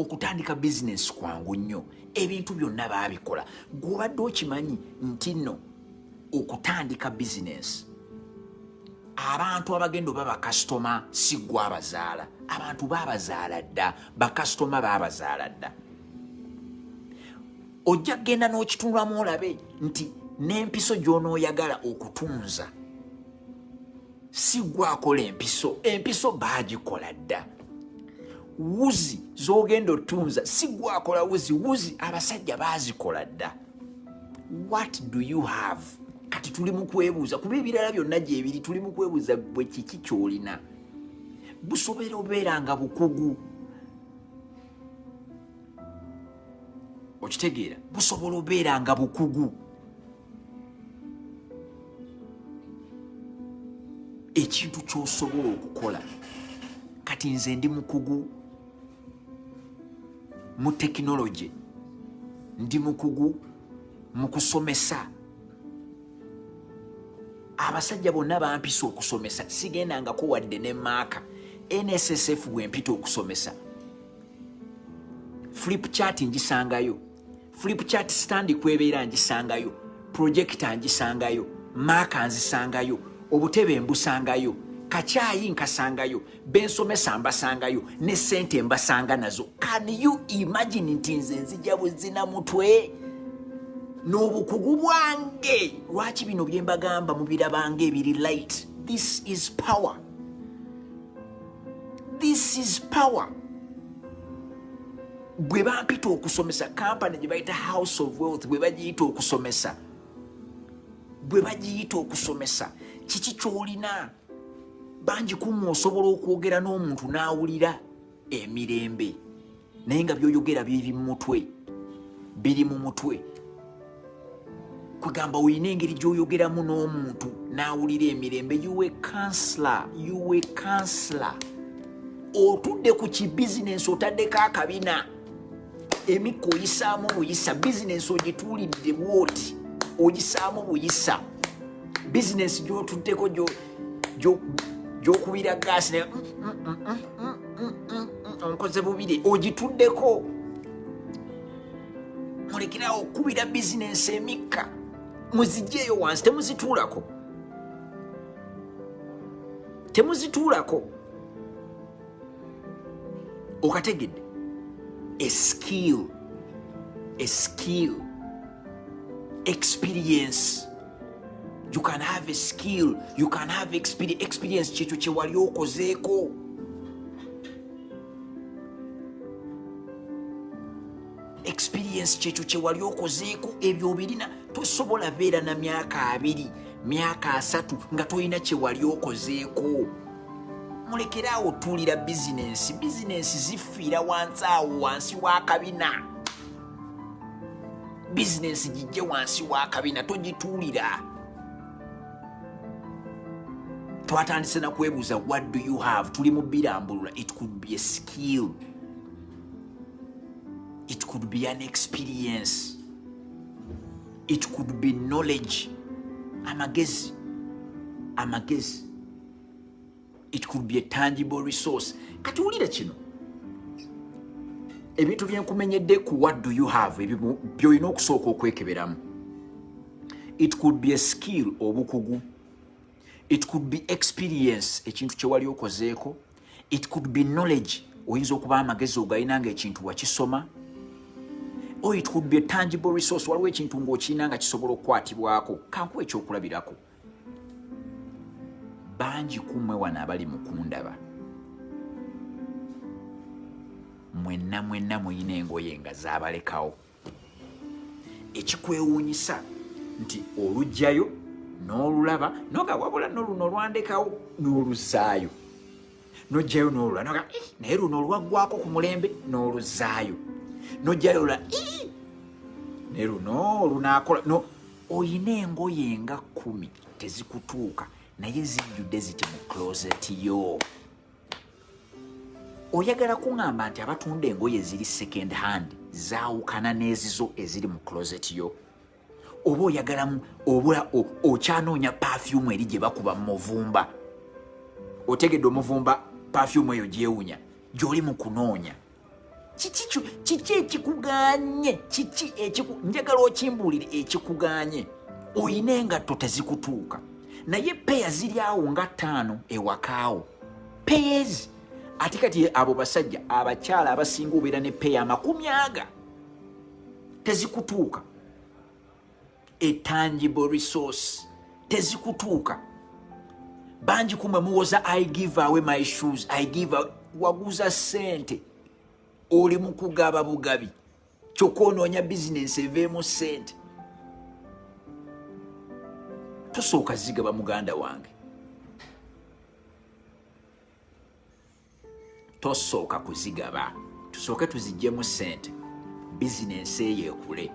Okutandika bizinensi kwangu nnyo, ebintu byonna baabikola. Gw'obadde okimanyi nti nno okutandika bizinensi abantu abagenda oba bakasitoma si gwe abazaala, abantu baabazaala dda, bakasitoma baabazaala dda. Ojja kugenda n'okitunulamu olabe nti n'empiso gy'onooyagala okutunza si gwe akola empiso, empiso baagikola dda. Wuzi z'ogenda otunza si gwe akola wuzi, wuzi abasajja baazikola dda. What do you have? Kati tuli mu kwebuuza, kuba ebirala byonna gyebiri, tuli mu kwebuuza gwe kiki ky'olina. Busobola obeera nga bukugu, okitegeera, busobola obeera nga bukugu. Ekintu ky'osobola okukola. Kati nze ndi mukugu mu tekinologi, ndi mukugu mu kusomesa. Abasajja bonna bampisa okusomesa, sigendangako wadde ne maaka. NSSF bwempita okusomesa, flip chart ngisangayo, flip chart stand kwebeera ngisangayo, projector ngisangayo, maaka nzisangayo, obutebe mbusangayo, kacyayi nkasangayo, bensomesa mbasangayo, ne sente mbasanga nazo. Can you imagine nti nze nzija buzina mutwe n'obukugu bwange? Lwaki bino bye mbagamba mubirabanga ebiri light? This is power, this is power. Bwe bampita okusomesa, kampani gye bayita House of Wealth bwe bagiyita okusomesa, bwe bagiyita okusomesa, kiki ky'olina? Bangi kumwe osobola okwogera n'omuntu n'awulira emirembe, naye nga by'oyogera biri mu mutwe, biri mu mutwe. Kwegamba olina engeri gy'oyogeramu n'omuntu n'awulira emirembe. You a counselor, you a counselor. Otudde ku kibizinensi, otaddeko akabina, emikka oyisaamu buyisa, bizinensi ogituulidde bwoti, ogisaamu buyisa. Bizinensi gyotuddeko gyokubira gaasi naye onkoze bubiri, ogituddeko. Mulekerawo okukubira bizinensi emikka, muzigyeyo wansi, temuzituulako, temuzituulako. Okategedde? A skill, a skill, experience. You can have a skill, you can have experience. Experience kyekyo kyewali okozeeko. Experience kyekyo kyewali okozeeko, ebyo obirina. Tosobola beera na myaka 20, myaka 30 nga tolina kyewali okozeeko. Mulekeraawo otuulira bizinensi. Bizinensi zifiira wansi awo, wansi w'akabina. Bizinensi gijje wansi w'akabina, togituulira. Twatandise na kwebuuza, what do you have? Tuli mu birambulula. It could be a skill, it could be an experience, it could be knowledge, amagezi, amagezi. It could be a tangible resource. Kati wulira kino, ebintu byenkumenyedde ku what do you have, ebimu byolina okusooka okwekeberamu. It could be a skill, obukugu. It could be experience, ekintu kyewali okozeeko. It could be knowledge, oyinza okuba amagezi ogalina nga ekintu wakisoma. Or it could be a tangible resource, waliwo ekintu ng'okirina nga kisobola okukwatibwako. Kankuwa ekyokulabirako. Bangi kumwe wano abali mu kundaba, mwenna mwenna muyina engoye nga zaabalekawo. Ekikwewuunyisa nti olugjayo n'olulaba noga, wabula no luno lwandekawo, n'oluzaayo, nojjayo n'olula noga, naye luno lwaggwako ku mulembe, n'oluzaayo, nojjayo olula, naye luno olunakola no. Oyina engoye nga 10 tezikutuuka, naye zijjudde ziti mu closet yo. Oyagala kuŋŋamba nti abatunda engoye eziri second hand zaawukana n'ezizo eziri mu closet yo? Oba oyagalamu, oba okyanoonya perfume eri gye bakuba mu muvumba, otegedde omuvumba perfume eyo gyewunya gy'oli mu kunoonya. Kiki kiki ekikuganye? Kiki ekiku njagala okimbuulire ekikuganye. Oyina engatto tezikutuuka, naye peya ziri awo nga ttaano ewakaawo, peyezi. Ate kati abo basajja, abakyala abasinga obeera ne peya 20 tezikutuuka. A tangible resource tezikutuuka. Bangi kumwe muwoza, "I give away my shoes, I give away." Waguza ssente, oli mu kugaba bugabi, kyokka onoonya bizinensi eveemu ssente. Tosooka zigaba, muganda wange, tosooka kuzigaba. Tusooke tuziggyemu ssente, bizinensi eyo ekule.